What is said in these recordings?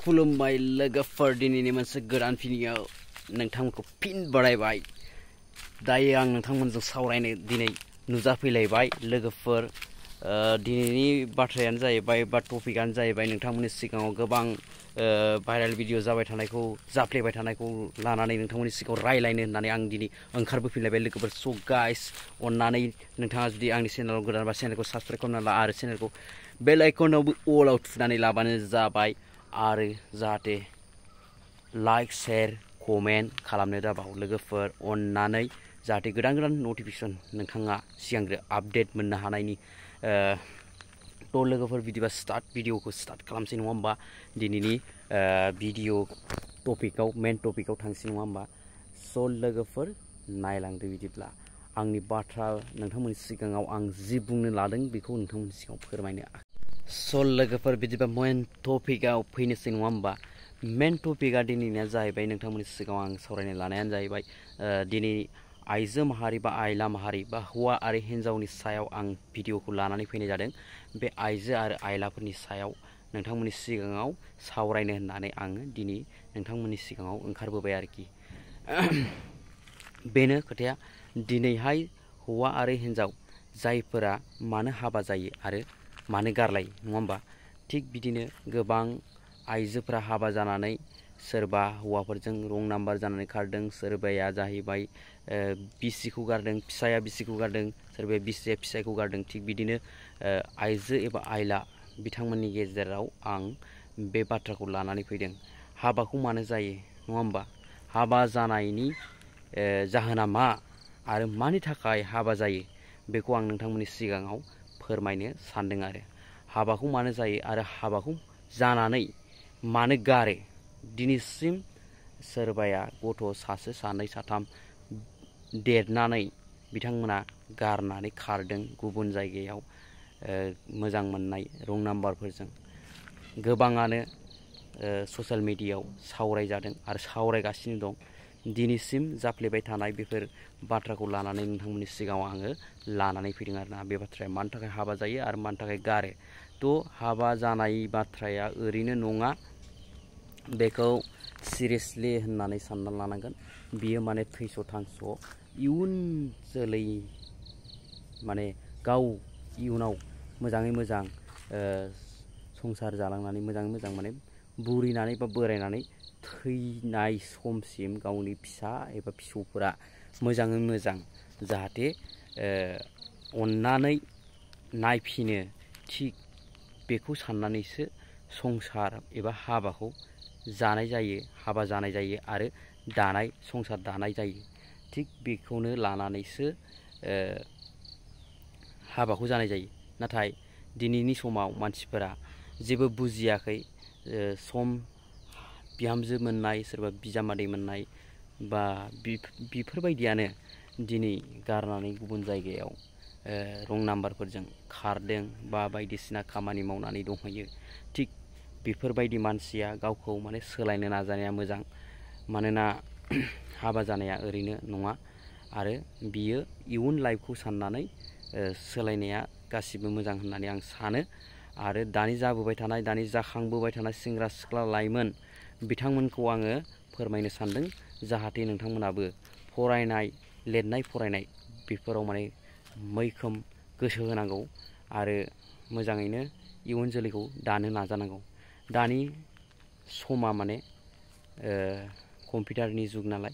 खुलुमबाय लोगोफोर दिनैनि मोनसे गोदान भिडिअ नोंथांमोनखौ फिन बरायबाय दायो आं नोंथांमोनजों सावरायनो दिनै नुजाफैलायबाय लोगोफोर दिनैनि बाथ्रायानो जाहैबाय बा टपिकआनो जाहैबाय नोंथांमोननि सिगाङाव गोबां भाइरेल भिडिअ जाबाय थानायखौ जाफ्लेबाय थानायखौ लानानै नोंथांमोननि सिगाङाव रायलायनो होननानै आं दिनै ओंखारबोफिनलायबाय लोगोफोर स' गाइस अननानै नोंथाङा जुदि आंनि चेनेलाव गोदानबा चेनेलखौ साबस्क्राइब खालामना ला आरो चेनेलखौ बेल आइकनावबो अलाव थुनानै लाबानो जाबाय आरो जाहाथे लाइक शेयार कमेन्ट खालामनो दाबाव लोगोफोर अननानै जाहाथे गोदान गोदान नटिफिकेसन नोंथाङा सिगांग्रो आपडेट मोननो हानायनि थ' लोगोफोर बिदिबा भिडिअखौ स्टार्ट खालामसै नङा होमबा दिनैनि भिडिअ टपिकआव मेन टपिकआव थांसै नङा होमबा स' लोगोफोर नायलांदो बिदिब्ला आंनि बाथ्रा नोंथांमोननि सिगाङाव आं जि बुंनो लादों बेखौ नोंथांमोननि सिगाङाव फोरमायनो स' लोगोफोर बिदिबा मेन टपिकआव फैनोसै नङा होमबा मेन टपिकआ दिनैनिया जाहैबाय नोंथांमोननि सिगाङाव आं सावरायनो लानायानो जाहैबाय दिनै आइजो माहारि बा आइला माहारि बा हौवा आरो हिन्जावनि सायाव आं भिडिअखौ लानानै फैनाय जादों बे आइजो आरो आइलाफोरनि सायाव नोंथांमोननि सिगाङाव सावरायनो होननानै आङो दिनै नोंथांमोननि सिगाङाव ओंखारबोबाय आरोखि बेनो खोथाया दिनैहाय हौवा आरो हिन्जाव जायफोरा मानो हाबा जायो आरो मानो गारलायो नङा होमबा थिग बिदिनो गोबां आइजोफोरा हाबा जानानै सोरबा हौवाफोरजों रं नाम्बार जानानै खारदों सोरबाया जाहैबाय बिसिखौ गारदों फिसाया बिसिखौ गारदों सोरबाया बिसिया फिसायखौ गारदों थिग बिदिनो आइजो एबा आइला बिथांमोननि गेजेराव आं बे बाथ्राखौ लानानै फैदों हाबाखौ मानो जायो नङा होमबा हाबा जानायनि जाहोना मा आरो मानि थाखाय हाबा जायो बेखौ आं नोंथांमोननि सिगाङाव फोरमायनो सानदों आरो हाबाखौ मानो जायो आरो हाबाखौ जानानै मानो गारो दिनैसिम सोरबाया गथ' सासे सानै साथाम देरनानै बिथांमोना गारनानै खारदों गुबुन जायगायाव मोजां मोननाय रं नाम्बारफोरजों गोबाङानो ससियेल मिडियायाव सावरायजादों आरो सावरायगासिनो दं दिनैसिम जाफ्लेबाय थानाय बेफोर बाथ्राखौ लानानै नोंथांमोननि सिगाङाव आङो लानानै फैदों आरोना बे बाथ्राया मानि थाखाय हाबा जायो आरो मानि थाखाय गारो थ' हाबा जानाय बाथ्राया ओरैनो नङा बेखौ सिरियासलि होननानै सानना लानांगोन बियो माने थैस' थांस' इयुन जोलै माने गाव इयुनाव मोजाङै मोजां संसार जालांनानै मोजाङै मोजां माने बुरिनानै बा बोरायनानै थैनाय समसिम गावनि फिसा एबा फिसौफोरा मोजाङै मोजां जाहाथे अननानै नायफिनो थिग बेखौ साननानैसो संसार एबा हाबाखौ जानाय जायो हाबा जानाय जायो आरो दानाय संसार दानाय जायो थिग बेखौनो लानानैसो हाबाखौ जानाय जायो नाथाय दिनैनि समाव मानसिफोरा जेबो बुजियाखै सम बिहामजो मोननाय सोरबा बिजामादै मोननाय बा बेफोरबायदियानो दिनै गारनानै गुबुन जायगायाव रं नाम्बारफोरजों खारदों बा बायदिसिना खामानि मावनानै दंहैयो थिग बेफोरबायदि मानसिया गावखौ माने सोलायनो नाजानाया मोजां मानोना हाबा जानाया ओरैनो नङा आरो बियो इयुन लाइफखौ साननानै सोलायनाया गासिबो मोजां होननानै आं सानो आरो दानि जाबोबाय थानाय दानि जाखांबोबाय थानाय सेंग्रा सिख्ला लाइमोन बिथांमोनखौ आङो फोरमायनो सानदों जाहाथे नोंथांमोनाबो फरायनाय लिरनाय फरायनाय बेफोराव माने मैखोम गोसो होनांगौ आरो मोजाङैनो इयुन जोलैखौ दानो नाजानांगौ दानि समा माने कम्पिउटारनि जुग नालाय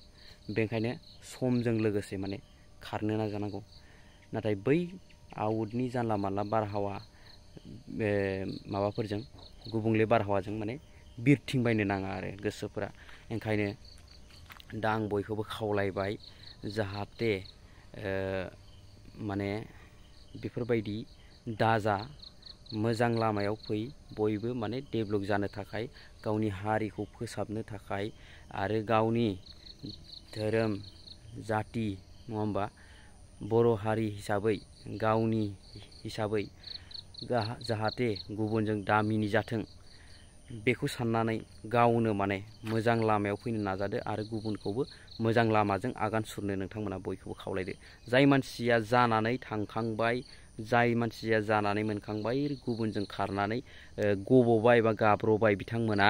बेनिखायनो समजों लोगोसे माने खारनो नाजानांगौ नाथाय बै आउटनि जानला मानला बारहावा माबाफोरजों गुबुंले बारहावाजों माने बिरथिंबायनो नाङा आरो गोसोफोरा ओंखायनो दा आं बयखौबो खावलायबाय जाहाथे माने बेफोरबायदि दाजा मोजां लामायाव फै बयबो माने डेभेलप जानो थाखाय गावनि हारिखौ फोसाबनो थाखाय आरो गावनि धोरोम जाति नङा होमबा बर' हारि हिसाबै गावनि हिसाबै जाहाथे गुबुनजों दामिनि जाथों बेखौ साननानै गावनो माने मोजां लामायाव फैनो नाजादो आरो गुबुनखौबो मोजां लामाजों आगान सुरनो नोंथांमोना बयखौबो खावलायदो जाय मानसिया जानानै थांखांबाय जाय मानसिया जानानै मोनखांबाय गुबुनजों खारनानै गबबाय बा गाब्रबाय बिथांमोना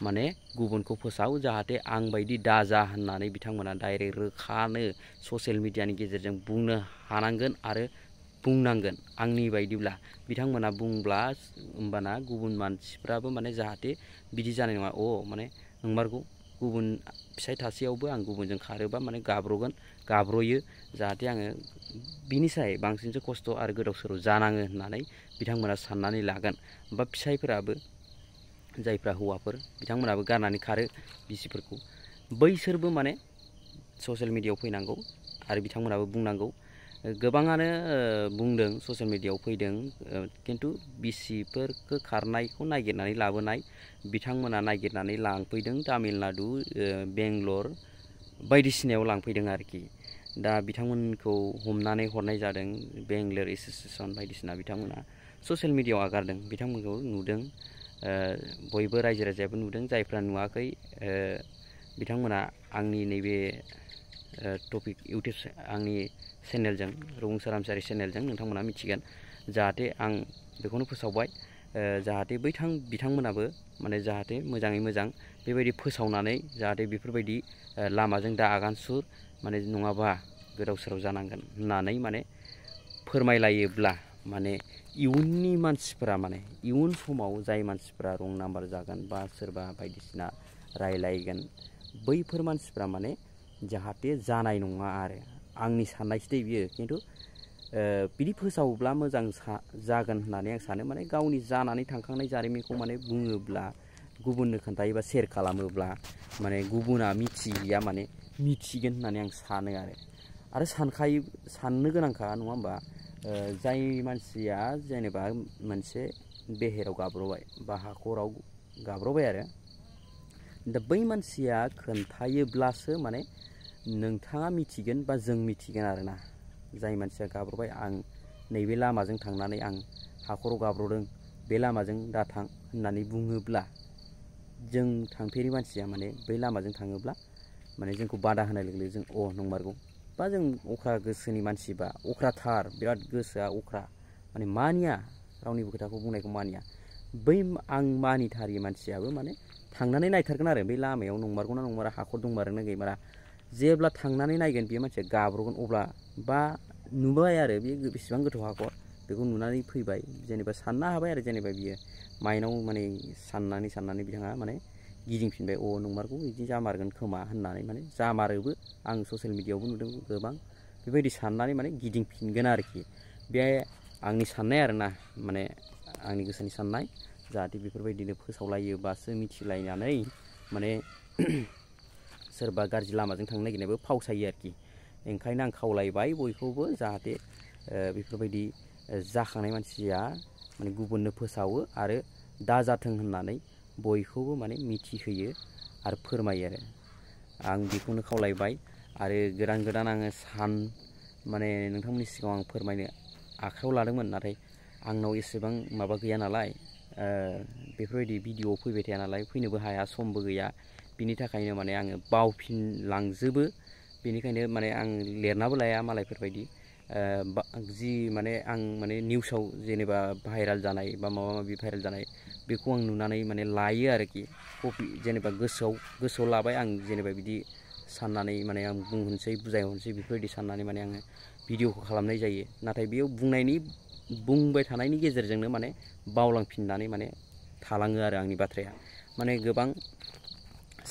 माने गुबुनखौ फोसाव जाहाथे आं बायदि दाजा होननानै बिथांमोना डाइरेक्ट रोखानो ससियेल मिडियानि गेजेरजों बुंनो हानांगोन आरो बुंनांगोन। आंनि बायदिब्ला बिथांमोना बुंब्ला होमबाना गुबुन मानसिफ्राबो माने जाहाथे बिदि जानाय नङा। माने नंमारगौ गुबुन फिसाय थासेयावबो आं गुबुनजों खारोबा माने गाब्रयो जाहाथे आङो बिनिसाय बांसिनसो खस्थ' आरो गोदाव सोराव जानाङो होननानै बिथांमोना साननानै लागोन। बा फिसायफोराबो जायफ्रा हौवाफोर बिथांमोनाबो गारनानै खारो बिसिफोरखौ, बैसोरबो माने ससियेल मिडियायाव फैनांगौ आरो बिथांमोनाबो बुंनांगौ। गोबाङानो बुंदों ससियेल मिडियायाव फैदों, खिन्थु बिसिफोरखौ खारनायखौ नागिरनानै लाबोनाय बिथांमोना नागिरनानै लांफैदों तामिलनाडु, बेंगलर बायदिसिनायाव लांफैदों आरोखि। दा बिथांमोनखौ हमनानै हरनाय जादों बेंगलर एस'सिएसन बायदिसिना बिथांमोना ससियेल मिडियायाव आगारदों, बिथांमोनखौ नुदों, बयबो रायजो राजायाबो नुदों। जायफ्रा नुवाखै बिथांमोना आंनि नैबे टपिक इउटुब आंनि चेनेलजों रुबुंसार रामसियारि चेनेलजों नोंथांमोना मिथिगोन। जाहाथे आं बेखौनो फोसावबाय जाहाथे बिथांमोनाबो माने जाहाथे मोजाङै मोजां बेबायदि फोसावनानै जाहाथे बेफोरबायदि लामाजों दा आगान सुर, माने नङाबा गोदाव सोराव जानांगोन होननानै माने फोरमायलायोब्ला माने इयुननि मानसिफोरा माने इयुन समाव जाय मानसिफोरा रं नाम्बार जागोन बा सोरबा बायदिसिना रायलायगोन बैफोर मानसिफ्रा माने जाहाथे जानाय नङा आरो आंनि साननायसो दै बियो। खिन्थु बिदि फोसावोब्ला मोजां जागोन होननानै आं सानो। माने गावनि जानानै थांखांनाय जारिमिनखौ माने बुङोब्ला, गुबुननो खोन्थायोबा सेयार खालामोब्ला माने गुबुना मिथियैया माने मिथिगोन होननानै आं सानो आरो साननो गोनांखा नङा होमबा। जाय मानसिया जेनेबा मोनसे बेहेराव गाब्रबाय बा हाखराव गाब्रबाय आरो दा बै मानसिया खोन्थायोब्लासो माने नोंथाङा मिथिगोन बा जों मिथिगोन आरोना। जाय मानसिया गाब्रबाय आं नैबे लामाजों थांनानै आं हाखराव गाब्रदों, बे लामाजों दाथां होननानै बुङोब्ला जों थांफेरि मानसिया माने बै लामाजों थाङोब्ला माने जोंखौ बादा होनाय लोगो लोगो जों नंमारगौ। बा जों अख्रा गोसोनि मानसिबा अख्राथार बिराद गोसोआ अख्रा माने मानिया, रावनिबो खोथाखौ बुंनायखौ मानिया, बै आं मानिथारि मानसियाबो माने थांनानै नायथारगोन आरो बै लामायाव नंमारगौना नंमारा, हाखर दंमारोना गैमारा। जेब्ला थांनानै नायगोन बे मानसिया गाब्रगोन अब्ला बा नुबाय आरो बे बेसेबां गोथौ हाखर बेखौ नुनानै फैबाय, जेनेबा साननो हाबाय आरो जेनेबा बियो माइनाव माने साननानै बिथाङा माने गिदिंफिनबाय, नंमारगौ बिदि जामारगोन खोमा होननानै माने जामारोबो। आं ससियेल मिडियायावबो नुदों गोबां बेबायदि साननानै माने गिदिंफिनगोन आरोखि। बे आंनि साननाय आरोना, माने आंनि गोसोनि साननाय। जाहाथे बेफोरबायदिनो फोसावलायोबासो मिथिलायनानै माने सोरबा गाज्रि लामाजों थांनो नागिरनायबो फावसायो आरोखि। ओंखायनो आं खावलायबाय बयखौबो जाहाथे बेफोरबायदि जाखांनाय मानसिया माने गुबुननो फोसावो आरो दाजाथों होननानै बयखौबो माने मिथिहोयो आरो फोरमायो आरो आं बेखौनो खावलायबाय। आरो गोदान आङो माने नोंथांमोननि सिगाङाव आं फोरमायनो आखायाव लादोंमोन, नाथाय आंनाव एसेबां माबा गैया नालाय, बेफोरबायदि भिडिअ फैबाय थाया नालाय, फैनोबो हाया, समबो गैया। बिनि थाखायनो माने आङो बावफिनलांजोबो। बेनिखायनो माने आं लिरनाबो लाया मालायफोरबायदि। जि माने आं माने निउसाव जेनेबा भाइरेल जानाय बा माबा माबि भाइरेल जानाय बेखौ आं नुनानै माने लायो आरोखि। जेनेबा गोसोआव लाबाय आं जेनेबा बिदि साननानै माने आं बुजायहरनोसै बेफोरबायदि साननानै माने आङो भिडिअखौ खालामनाय जायो। नाथाय बेयाव बुंबाय थानायनि गेजेरजोंनो माने बावलांफिननानै माने थालाङो आरो आंनि बाथ्राया। माने गोबां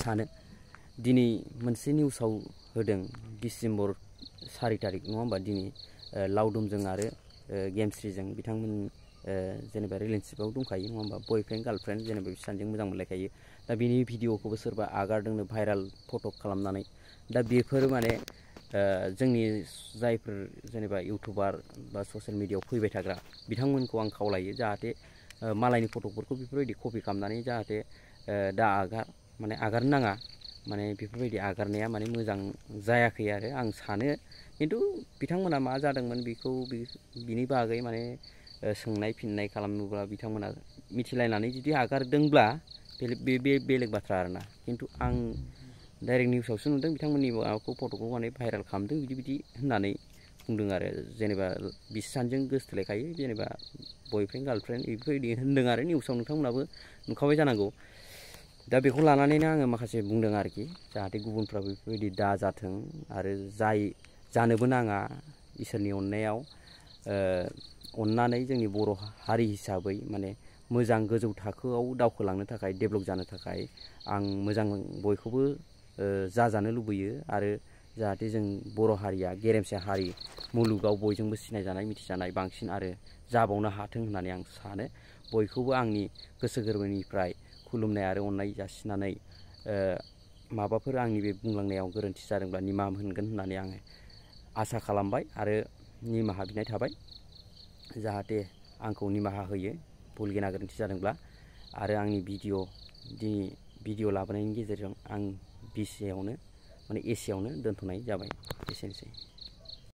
सानो दिनै मोनसे निउसाव होदों डिसेम्बर 4 तारिख नङा होमबा, दिनै लावदुमजों आरो गेमस्रिजों बिथांमोन जेनेबा रिलेसनशिपआव दंखायो नङा होमबा, बयफ्रेन्ड गार्लफ्रेन्ड जेनेबा बिसोर सानैजों मोजां मोनलायखायो। दा बिनि भिडिअखौबो सोरबा आगारदोंनो भाइरेल फट' खालामनानै। दा बेफोर माने जोंनि जायफोर जेनेबा इउटुबार बा ससियेल मिडियायाव फैबाय थाग्रा बिथांमोनखौ आं खावलायो जाहाथे मालायनि फट'फोरखौ बेफोरबायदि कपि खालामनानै जाहाथे दा आगारनो नाङा। माने बेफोरबायदि आगारनाया माने मोजां जायाखै आरो आं सानो। खिन्थु बिथांमोना मा जादोंमोन बिनि बागै माने सोंनाय फिननाय खालामनोब्ला बिथांमोना मिथिलायनानै जुदि आगारदोंब्ला बे बेलेग बाथ्रा आरोना। खिन्थु आं डाइरेक्ट निउसावसो नुदों बिथांमोननि माबाखौ फट'खौ माने भाइरेल खालामदों बिदि होननानै बुंदों आरो जेनेबा बिसोर सानैजों गोसथोलायखायो जेनेबा बयफ्रेन्ड गार्लफ्रेन्ड बेफोरबायदि होनदों आरो निउसाव नोंथांमोनाबो नुखाबाय जानांगौ। दा बेखौ लानानैनो आङो माखासे बुंदों आरोखि जाहाथे गुबुनफ्राबो बेफोरबायदि दाजाथों आरो जानोबो नाङा इसोरनि अननायाव अननानै जोंनि बर' हारि हिसाबै माने मोजां गोजौ थाखोआव दावखोलांनो थाखाय डेभेलप जानो थाखाय आं मोजां बयखौबो जाजानो लुबैयो आरो जाहाथे जों बर' हारिया गेरेमसा हारि मुलुगाव बयजोंबो सिनायजानाय मिथिजानाय बांसिन आरो जाबावनो हाथों होननानै आं सानो। बयखौबो आंनि गोसो गोरबोनिफ्राय खुलुमनाय आरो अननाय जासिनानै माबाफोर आंनि बे बुंलांनायाव गोरोन्थि जादोंब्ला निमाहा मोनगोन होननानै आङो आसा खालामबाय आरो निमाहा बिनाय थाबाय जाहाथे आंखौ निमाहा होयो भुल गेना गोरोन्थि जादोंब्ला। आरो आंनि भिडिअ लाबोनायनि गेजेरजों आं एसेयावनो दोनथ'नाय जाबाय। एसेनोसै।